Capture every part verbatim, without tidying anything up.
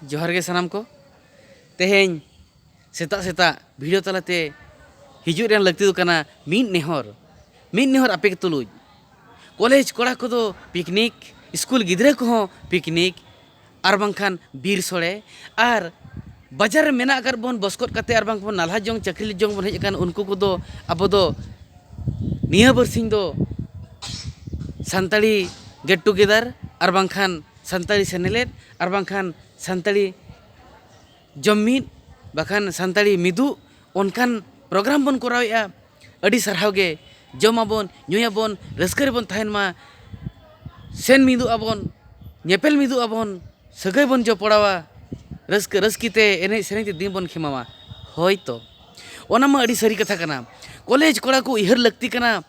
ᱡᱚᱦᱟᱨ ᱜᱮ ᱥᱟᱱᱟᱢ ᱠᱚ᱾ ᱛᱮᱦᱮᱧ ᱥᱮᱛᱟᱜ ᱥᱮᱛᱟᱜ ᱵᱷᱤᱰᱤᱭᱳ ᱛᱟᱞᱟᱛᱮ ᱦᱤᱡᱩᱜ ᱨᱮᱱᱟᱜ ᱞᱟᱹᱠᱛᱤ ᱫᱚ ᱠᱟᱱᱟ ᱢᱤᱫ ᱱᱮᱦᱚᱨ, ᱢᱤᱫ ᱱᱮᱦᱚᱨ ᱟᱯᱮ ᱠᱚ ᱛᱩᱞᱩᱡ᱾ ᱠᱚᱞᱮᱡᱽ ᱠᱚᱲᱟ ᱠᱚᱫᱚ ᱯᱤᱠᱱᱤᱠ, ᱥᱠᱩᱞ ᱜᱤᱫᱽᱨᱟᱹ ᱠᱚᱦᱚᱸ ᱯᱤᱠᱱᱤᱠ, ᱟᱨ ᱵᱟᱝᱠᱷᱟᱱ ᱵᱤᱨ ᱥᱚᱲᱮ, ᱟᱨ ᱵᱟᱡᱟᱨ ᱨᱮ ᱢᱮᱱᱟᱜ ᱟᱠᱟᱫ ᱵᱚᱱ ᱵᱚᱥᱠᱚᱫ ᱠᱟᱛᱮ ᱟᱨ ᱵᱟᱝ ᱵᱚᱱ ᱱᱟᱞᱦᱟ ᱡᱚᱝ ᱪᱟᱹᱠᱨᱤ ᱡᱚᱝ ᱵᱚᱱ ᱦᱮᱡ ᱟᱠᱟᱱ ᱩᱱᱠᱩ ᱠᱚᱫᱚ ᱟᱵᱚ ᱫᱚ ᱱᱤᱭᱟᱹ ᱵᱟᱨᱥᱤᱧ ᱫᱚ ᱥᱟᱱᱛᱟᱲᱤ ᱜᱮᱴ ᱴᱩᱜᱮᱫᱟᱨ ᱟᱨ ᱵᱟᱝᱠᱷᱟᱱ ᱥᱟᱱᱛᱟᱲᱤ ᱥᱮᱱᱮᱞᱮᱫ ᱟᱨ ᱵᱟᱝᱠᱷᱟᱱ ᱥᱟᱱᱛᱟᱲᱤ ᱡᱚᱢ ᱢᱤᱫ ᱵᱟᱠᱷᱟᱱ ᱥᱟᱱᱛᱟᱲᱤ ᱢᱤᱫᱩᱜ ᱚᱱᱠᱟᱱ ᱯᱨᱳᱜᱨᱟᱢ ᱵᱚᱱ ᱠᱚᱨᱟᱣᱮᱫᱼᱟ᱾ ᱟᱹᱰᱤ ᱥᱟᱨᱦᱟᱣ ᱜᱮ᱾ ᱡᱚᱢᱟᱵᱚᱱ, ᱧᱩᱭᱟᱵᱚᱱ, ᱨᱟᱹᱥᱠᱟᱹ ᱨᱮᱵᱚᱱ ᱛᱟᱦᱮᱱ ᱢᱟ᱾ ᱥᱮᱱ ᱢᱤᱫᱩᱜ ᱟᱵᱚᱱ, ᱧᱮᱯᱮᱞ ᱢᱤᱫᱩᱜ ᱟᱵᱚᱱ, ᱥᱟᱹᱜᱟᱹᱭ ᱵᱚᱱ ᱡᱚᱯᱚᱲᱟᱣᱟ, ᱨᱟᱹᱥᱠᱟᱹ ᱨᱟᱹᱥᱠᱤ ᱛᱮ ᱮᱱᱮᱡ ᱥᱮᱨᱮᱧ ᱛᱮ ᱫᱤᱱ ᱵᱚᱱ ᱠᱷᱮᱢᱟᱣᱟ᱾ ᱦᱳᱭ ᱛᱚ, ᱚᱱᱟ ᱢᱟ ᱟᱹᱰᱤ ᱥᱟᱹᱨᱤ ᱠᱟᱛᱷᱟ ᱠᱟᱱᱟ᱾ ᱠᱚᱞᱮᱡᱽ ᱠᱚᱲᱟ ᱠᱚ ᱩᱭᱦᱟᱹᱨ ᱞᱟᱹᱠᱛᱤ ᱠᱟᱱᱟ᱾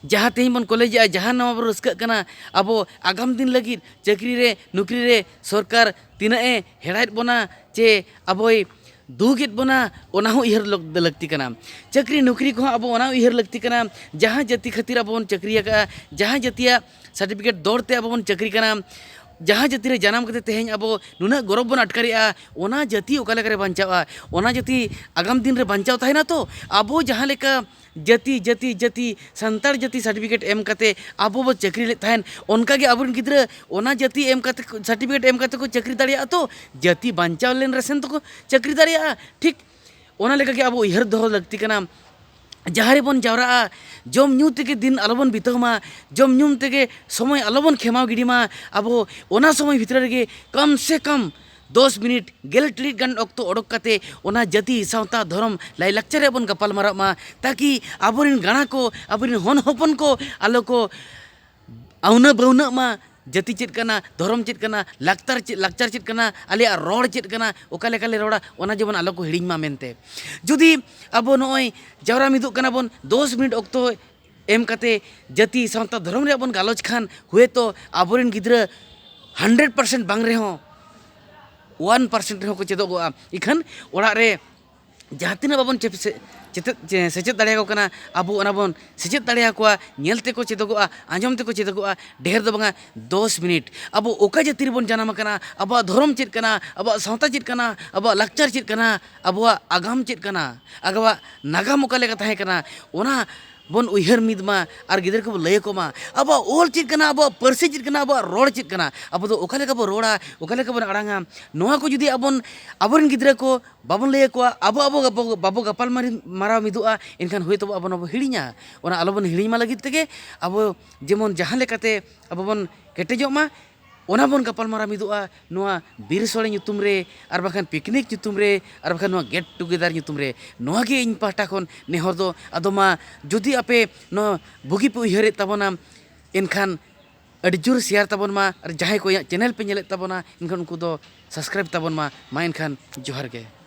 ᱡᱟᱦᱟᱸ ᱛᱮᱦᱮᱧ ᱵᱚᱱ ᱠᱚᱞᱮᱡᱮᱜᱼᱟ, ᱡᱟᱦᱟᱸ ᱱᱚᱣᱟ ᱵᱚᱱ ᱨᱟᱹᱥᱠᱟᱹᱜ ᱠᱟᱱᱟ, ᱟᱵᱚ ᱟᱜᱟᱢ ᱫᱤᱱ ᱞᱟᱹᱜᱤᱫ ᱪᱟᱹᱠᱨᱤ ᱨᱮ, ᱱᱚᱠᱨᱤ ᱨᱮ ᱥᱚᱨᱠᱟᱨ ᱛᱤᱱᱟᱹᱜ ᱮ ᱦᱮᱲᱟᱭᱮᱫ ᱵᱚᱱᱟ ᱪᱮ ᱟᱵᱚᱭ ᱫᱩᱜᱮᱫ ᱵᱚᱱᱟ, ᱚᱱᱟ ᱦᱚᱸ ᱩᱭᱦᱟᱹᱨ ᱞᱟᱹᱠ-, ᱞᱟᱹᱠᱛᱤ ᱠᱟᱱᱟ᱾ ᱪᱟᱹᱠᱨᱤ ᱱᱚᱠᱨᱤ ᱠᱚᱦᱚᱸ ᱟᱵᱚ ᱚᱱᱟ ᱩᱭᱦᱟᱹᱨ ᱞᱟᱹᱠᱛᱤ ᱠᱟᱱᱟ, ᱡᱟᱦᱟᱸ ᱡᱟᱹᱛᱤ ᱠᱷᱟᱹᱛᱤᱨ ᱟᱵᱚ ᱵᱚᱱ ᱪᱟᱹᱠᱨᱤ ᱟᱠᱟᱫᱼᱟ, ᱡᱟᱦᱟᱸ ᱡᱟᱹᱛᱤᱭᱟᱜ ᱥᱟᱨᱴᱤᱯᱷᱤᱠᱮᱴ ᱫᱚᱨ ᱛᱮ ᱟᱵᱚ ᱵᱚᱱ ᱪᱟᱹᱠᱨᱤ ᱠᱟᱱᱟ, ᱡᱟᱦᱟᱸ ᱡᱟᱹᱛᱤ ᱨᱮ ᱡᱟᱱᱟᱢ ᱠᱟᱛᱮ ᱛᱮᱦᱮᱧ ᱟᱵᱚ ᱱᱩᱱᱟᱹᱜ ᱜᱚᱨᱚᱵᱽ ᱵᱚᱱ ᱟᱴᱠᱟᱨᱮᱜᱼᱟ, ᱚᱱᱟ ᱡᱟᱹᱛᱤ ᱚᱠᱟ ᱞᱮᱠᱟᱨᱮ ᱵᱟᱧᱪᱟᱜᱼᱟ? ᱚᱱᱟ ᱡᱟᱹᱛᱤ ᱟᱜᱟᱢ ᱫᱤᱱ ᱨᱮ ᱵᱟᱧᱪᱟᱣ ᱛᱟᱦᱮᱱᱟ ᱛᱚ? ᱟᱵᱚ ᱡᱟᱦᱟᱸ ᱞᱮᱠᱟ ᱡᱟᱹᱛᱤ, ᱡᱟᱹᱛᱤ, ᱡᱟᱹᱛᱤ, ᱥᱟᱱᱛᱟᱲ ᱡᱟᱹᱛᱤ ᱥᱟᱨᱴᱤᱯᱷᱤᱠᱮᱴ ᱮᱢ ᱠᱟᱛᱮ ᱟᱵᱚ ᱵᱚ ᱪᱟᱹᱠᱨᱤ ᱞᱮᱫ ᱛᱟᱦᱮᱸᱫ, ᱚᱱᱠᱟ ᱜᱮ ᱟᱵᱚᱨᱮᱱ ᱜᱤᱫᱽᱨᱟᱹ ᱚᱱᱟ ᱡᱟᱹᱛᱤ ᱮᱢ ᱠᱟᱛᱮ ᱠᱚ, ᱥᱟᱨᱴᱤᱯᱷᱤᱠᱮᱴ ᱮᱢ ᱠᱟᱛᱮ ᱠᱚ ᱪᱟᱹᱠᱨᱤ ᱫᱟᱲᱮᱭᱟᱜᱼᱟ ᱛᱚ? ᱡᱟᱹᱛᱤ ᱵᱟᱧᱪᱟᱣ ᱞᱮᱱ ᱨᱮᱥᱮᱱ ᱛᱚᱠᱚ ᱪᱟᱹᱠᱨᱤ ᱫᱟᱲᱮᱭᱟᱜᱼᱟ᱾ ᱴᱷᱤᱠ ᱚᱱᱟ ᱞᱮᱠᱟ ᱜᱮ ᱟᱵᱚ ᱩᱭᱦᱟᱹᱨ ᱫᱚᱦᱚ ᱞᱟᱹᱠᱛᱤ ᱠᱟᱱᱟ᱾ ᱡᱟᱦᱟᱸ ᱨᱮᱵᱚᱱ ᱡᱟᱣᱨᱟᱜᱼᱟ, ᱡᱚᱢ ᱧᱩ ᱛᱮᱜᱮ ᱫᱤᱱ ᱟᱞᱚᱵᱚᱱ ᱵᱤᱛᱟᱹᱣ ᱢᱟ, ᱡᱚᱢ ᱧᱩ ᱛᱮᱜᱮ ᱥᱚᱢᱚᱭ ᱟᱞᱚᱵᱚᱱ ᱠᱷᱮᱢᱟᱣ ᱜᱤᱰᱤ ᱢᱟ᱾ ᱟᱵᱚ ᱚᱱᱟ ᱥᱚᱢᱚᱭ ᱵᱷᱤᱛᱨᱤ ᱨᱮᱜᱮ ᱠᱚᱢ ᱥᱮ ᱠᱚᱢ ᱫᱚᱥ ᱢᱤᱱᱤᱴ, ᱜᱮᱞ ᱴᱤᱲᱤᱡ ᱜᱟᱱ ᱚᱠᱛᱚ ᱚᱰᱚᱠ ᱠᱟᱛᱮ ᱚᱱᱟ ᱡᱟᱹᱛᱤ, ᱥᱟᱶᱛᱟ, ᱫᱷᱚᱨᱚᱢ, ᱞᱟᱭᱼᱞᱟᱠᱪᱟᱨ ᱨᱮᱭᱟᱜ ᱵᱚᱱ ᱜᱟᱯᱟᱞ ᱢᱟᱨᱟᱜ ᱢᱟ, ᱛᱟᱠᱤ ᱟᱵᱚᱨᱮᱱ ᱜᱟᱬᱟ ᱠᱚ, ᱟᱵᱚᱨᱮᱱ ᱦᱚᱱ ᱦᱚᱯᱚᱱ ᱠᱚ ᱟᱞᱚ ᱠᱚ ᱟᱹᱣᱱᱟᱹ ᱵᱟᱹᱣᱱᱟᱹᱜ ᱢᱟ᱾ ᱡᱟᱹᱛᱤ ᱪᱮᱫ ᱠᱟᱱᱟ, ᱫᱷᱚᱨᱚᱢ ᱪᱮᱫ ᱠᱟᱱᱟ, ᱞᱟᱠᱛᱟᱨ ᱪᱮᱫ, ᱞᱟᱠᱪᱟᱨ ᱪᱮᱫ ᱠᱟᱱᱟ, ᱟᱞᱮᱭᱟᱜ ᱨᱚᱲ ᱪᱮᱫ ᱠᱟᱱᱟ, ᱚᱠᱟ ᱞᱮᱠᱟ ᱞᱮ ᱨᱚᱲᱟ, ᱚᱱᱟ ᱡᱮᱢᱚᱱ ᱟᱞᱚ ᱠᱚ ᱦᱤᱲᱤᱧ ᱢᱟ ᱢᱮᱱᱛᱮ᱾ ᱡᱩᱫᱤ ᱟᱵᱚ ᱱᱚᱜᱼᱚᱭ ᱡᱟᱣᱨᱟ ᱢᱤᱫᱚᱜ ᱠᱟᱱᱟ ᱵᱚᱱ, ᱫᱚᱥ ᱢᱤᱱᱤᱴ ᱚᱠᱛᱚ ᱮᱢ ᱠᱟᱛᱮ ᱡᱟᱹᱛᱤ, ᱥᱟᱶᱛᱟ, ᱫᱷᱚᱨᱚᱢ ᱨᱮᱭᱟᱜ ᱵᱚᱱ ᱜᱟᱞᱚᱪ ᱠᱷᱟᱱ, ᱦᱩᱭᱛᱚ ᱟᱵᱚᱨᱮᱱ ᱜᱤᱫᱽᱨᱟᱹ ᱦᱟᱱᱰᱨᱮᱰ ᱯᱟᱨᱥᱮᱱᱴ ᱵᱟᱝ ᱨᱮᱦᱚᱸ ᱳᱣᱟᱱ ᱯᱟᱨᱥᱮᱱᱴ ᱨᱮᱦᱚᱸ ᱠᱚ ᱪᱮᱫᱚᱜᱚᱜᱼᱟ᱾ ᱤᱠᱷᱟᱹᱱ ᱚᱲᱟᱜ ᱨᱮ ᱡᱟᱦᱟᱸ ᱛᱤᱱᱟᱹᱜ ᱵᱟᱵᱚᱱ ᱪᱮᱯ-, ᱥᱮ-, ᱪᱮᱛᱮᱫ-, ᱪᱮ-, ᱥᱮᱪᱮᱫ ᱫᱟᱲᱮᱭᱟᱠᱚ ᱠᱟᱱᱟ, ᱟᱵᱚ ᱚᱱᱟ ᱵᱚᱱ ᱥᱮᱪᱮᱫ ᱫᱟᱲᱮᱭᱟᱠᱚᱣᱟ, ᱧᱮᱞ ᱛᱮᱠᱚ ᱪᱮᱫᱚᱜᱚᱜᱼᱟ, ᱟᱸᱡᱚᱢ ᱛᱮᱠᱚ ᱪᱮᱫᱚᱜᱚᱜᱼᱟ, ᱰᱷᱮᱨ ᱫᱚ ᱵᱟᱝᱟ, ᱫᱚᱥ ᱢᱤᱱᱤᱴ᱾ ᱟᱵᱚ ᱚᱠᱟ ᱡᱟᱹᱛᱤ ᱨᱮᱵᱚᱱ ᱡᱟᱱᱟᱢ ᱟᱠᱟᱱᱟ, ᱟᱵᱚᱣᱟᱜ ᱫᱷᱚᱨᱚᱢ ᱪᱮᱫ ᱠᱟᱱᱟ, ᱟᱵᱚᱣᱟᱜ ᱥᱟᱶᱛᱟ ᱪᱮᱫ ᱠᱟᱱᱟ, ᱟᱵᱚᱣᱟᱜ ᱞᱟᱠᱪᱟᱨ ᱪᱮᱫ ᱠᱟᱱᱟ, ᱟᱵᱚᱣᱟᱜ ᱟᱜᱟᱢ ᱪᱮᱫ ᱠᱟᱱᱟ, ᱟᱵᱚᱣᱟᱜ ᱱᱟᱜᱟᱢ ᱚᱠᱟ ᱞᱮᱠᱟ ᱛᱟᱦᱮᱸ ᱠᱟᱱᱟ, ᱚᱱᱟ ᱵᱚᱱ ᱩᱭᱦᱟᱹᱨ ᱢᱤᱫ ᱢᱟ ᱟᱨ ᱜᱤᱫᱽᱨᱟᱹ ᱠᱚᱵᱚ ᱞᱟᱹᱭ ᱟᱠᱚ ᱢᱟ, ᱟᱵᱚᱣᱟᱜ ᱚᱞ ᱪᱮᱫ ᱠᱟᱱᱟ, ᱟᱵᱚᱣᱟᱜ ᱯᱟᱹᱨᱥᱤ ᱪᱮᱫ ᱠᱟᱱᱟ, ᱟᱵᱚᱣᱟᱜ ᱨᱚᱲ ᱪᱮᱫ ᱠᱟᱱᱟ, ᱟᱵᱚ ᱫᱚ ᱚᱠᱟ ᱞᱮᱠᱟ ᱵᱚ ᱨᱚᱲᱟ, ᱚᱠᱟ ᱞᱮᱠᱟ ᱵᱚᱱ ᱟᱲᱟᱝᱟ, ᱱᱚᱣᱟ ᱠᱚ ᱡᱩᱫᱤ ᱟᱵᱚᱱ, ᱟᱵᱚᱨᱮᱱ ᱜᱤᱫᱽᱨᱟᱹ ᱠᱚ ᱵᱟᱵᱚᱱ ᱞᱟᱹᱭ ᱟᱠᱚᱣᱟ, ᱟᱵᱚ, ᱟᱵᱚ, ᱟᱵᱚ ᱵᱟᱵᱚ ᱜᱟᱯᱟᱞ ᱢᱟᱨᱤ-, ᱢᱟᱨᱟᱣ ᱢᱤᱫᱚᱜᱼᱟ, ᱮᱱᱠᱷᱟᱱ ᱦᱳᱭᱛᱳ ᱟᱵᱚ ᱱᱚᱣᱟ ᱵᱚ ᱦᱤᱲᱤᱧᱟ᱾ ᱚᱱᱟ ᱟᱞᱚᱵᱚᱱ ᱦᱤᱲᱤᱧ ᱢᱟ ᱞᱟᱹᱜᱤᱫ ᱛᱮᱜᱮ ᱟᱵᱚ ᱡᱮᱢᱚᱱ ᱡᱟᱦᱟᱸ ᱞᱮᱠᱟᱛᱮ ᱟᱵᱚ ᱵᱚᱱ ᱠᱮᱴᱮᱡᱚᱜ ᱢᱟ, ᱚᱱᱟ ᱵᱚᱱ ᱜᱟᱯᱟᱞ ᱢᱟᱨᱟᱣ ᱢᱤᱫᱚᱜᱼᱟ ᱱᱚᱣᱟ ᱵᱤᱨ ᱥᱳᱲᱮ ᱧᱩᱛᱩᱢ ᱨᱮ, ᱟᱨ ᱵᱟᱝᱠᱷᱟᱱ ᱯᱤᱠᱱᱤᱠ ᱧᱩᱛᱩᱢ ᱨᱮ, ᱟᱨ ᱵᱟᱝᱠᱷᱟᱱ ᱱᱚᱣᱟ ᱜᱮᱴ ᱴᱩᱜᱮᱫᱟᱨ ᱧᱩᱛᱩᱢ ᱨᱮ᱾ ᱱᱚᱣᱟ ᱜᱮ ᱤᱧ ᱯᱟᱦᱴᱟ ᱠᱷᱚᱱ ᱱᱮᱦᱚᱨ ᱫᱚ᱾ ᱟᱫᱚ ᱢᱟ, ᱡᱩᱫᱤ ᱟᱯᱮ ᱱᱚᱣᱟ ᱵᱩᱜᱤ ᱯᱮ ᱩᱭᱦᱟᱹᱨᱮᱫ ᱛᱟᱵᱚᱱᱟ, ᱮᱱᱠᱷᱟᱱ ᱟᱹᱰᱤ ᱡᱳᱨ ᱥᱮᱭᱟᱨ ᱛᱟᱵᱚᱱ ᱢᱟ, ᱟᱨ ᱡᱟᱦᱟᱸᱭ ᱠᱚ ᱤᱧᱟᱹᱜ ᱪᱮᱱᱮᱞ ᱯᱮ ᱧᱮᱞᱮᱫ ᱛᱟᱵᱚᱱᱟ, ᱮᱱᱠᱷᱟᱱ ᱩᱱᱠᱩ ᱫᱚ ᱥᱟᱵᱥᱠᱨᱟᱭᱤᱵᱽ ᱛᱟᱵᱚᱱ ᱢᱟ᱾ ᱢᱟ ᱮᱱᱠᱷᱟᱱ ᱡᱚᱦᱟᱨ ᱜᱮ᱾